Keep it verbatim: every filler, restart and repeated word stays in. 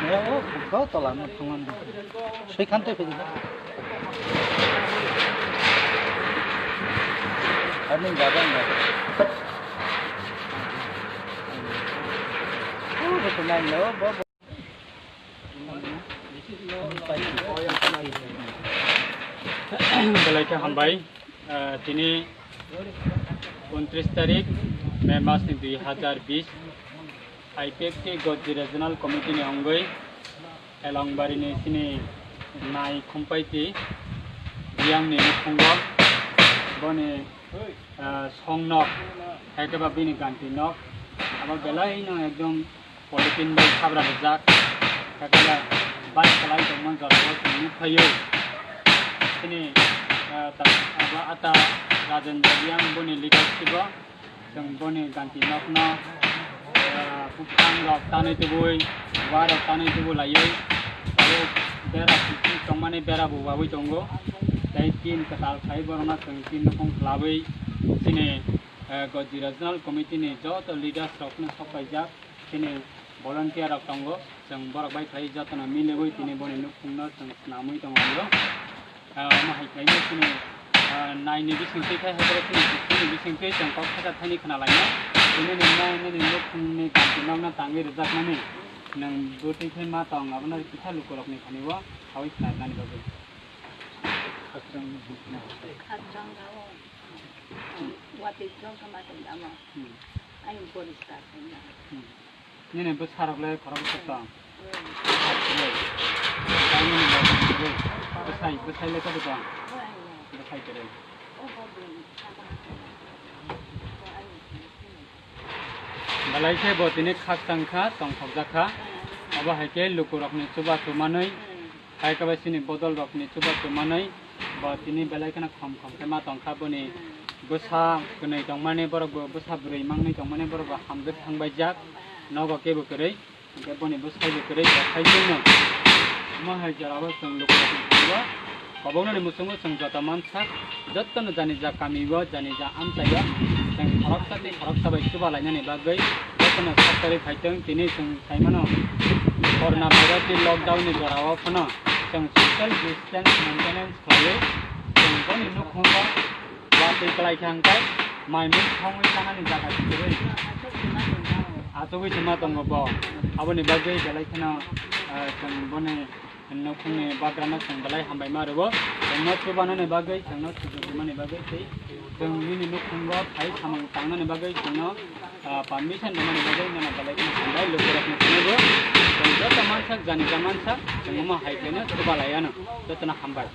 Mera o, o tola no thangmani. Soi khan tei phedi. Ani gaba nga. O, bo to nai lo, bo, bo. Belai khe hambai. Ah, tini untris tarik May mas ni dui hazar bish. I P F T Gojri Regional Committee ni ongwi Elongbari ni chini nai Khumpaiti Biyang ni nukhungo boni, ah, song nok, hai khe ba bini ganti nok, abo belai no ekdom polythene bai sabra rijak, hai khe ba bai kwlai tongma jora o chwng nukphaio. Chini, ah, ta-, abo ata Rajendra Biyang boni leadership o. Chwng boni ganti nokno, ah, buphangrok tanwi tubui, warok tanwi tubu laiwi, abo bera sisi tongmani bera bo wawi tongo. Tei tin kwtal khai borokno chwng tin nukhung khlawi chini, ah, Gojri Regional Committee ni joto leaders rokno sok paijak, chini volunteer rok tongo. Chwng borok bai phai jotono miliwi tini boni nukhungno chwng swnamwi tongo. Ah, omo hai khlaino chini, ah, naini bisingtwi khai hai borok chini bisingtwi chwng kok thaicha thaini khna laina. Tini nini nai nini nukhungni ganti nokno tangwi rwjakmani nwng bwtwi khai ma tong abono kisa lukurokni thani o saui khnarnani bagwi. Khakchang rao. Watwi jong kha ma tong damo. Hmm. Ayung poriskar khaina. Hmm. Nini bwsarok le khorok bwswk tong? Bwsai, bwsai le kabo tong? Bwsai kwrwi. Belai khe bo tini khakchang kha, tongthokjak kha. Abo hai khe lukurokni chubachu manwi, hai khe bai chini bodolrokni chubachu manwi, bo tini belai kheno khom khom khe ma tong kha. Boni bwsa kwnwi tongmani borok bo, bwsa bwrwi mangwi tongmani borok bo hamjwk thangbaijak, nogo kebo kwrwi. Hingke boni bwsai bo kwrwi bo khai chwngno. Omo hai jorao chwng lukurokni thani o koboknani muchungo chwng joto mansak, jotono jani ja kami o, jani ja amchai o chwng khoroksa tei khoroksa bai chuba lainani bagwi jotono sak torwi phaitwng. Tini chwng sai mano, corona virus ni lockdown ni jorao phano chwng social distance maintenance khlaiwi chwng boni nukhungo watwi kwlai kha hwnkhe mai mui thongwi chanani jaga se kwrwi. Achugwi se ma tongo bo. Aboni bagwi belai kheno, ah, chwng boni nukhungni bagrano chwng belai hambai ma rwo. Chwngno chubanani bagwi, chwngno sujuk rwmani bagwi tei chwng nini nukhungo phai samung tangnani bagwi chwngno, ah, permission rwmani bagwi nono belai kheno hambai lukurokni thani bo. Chwng joto mansak, jani ja mansak, chwng omo hai kheno chuba laiano. Jotono hambai.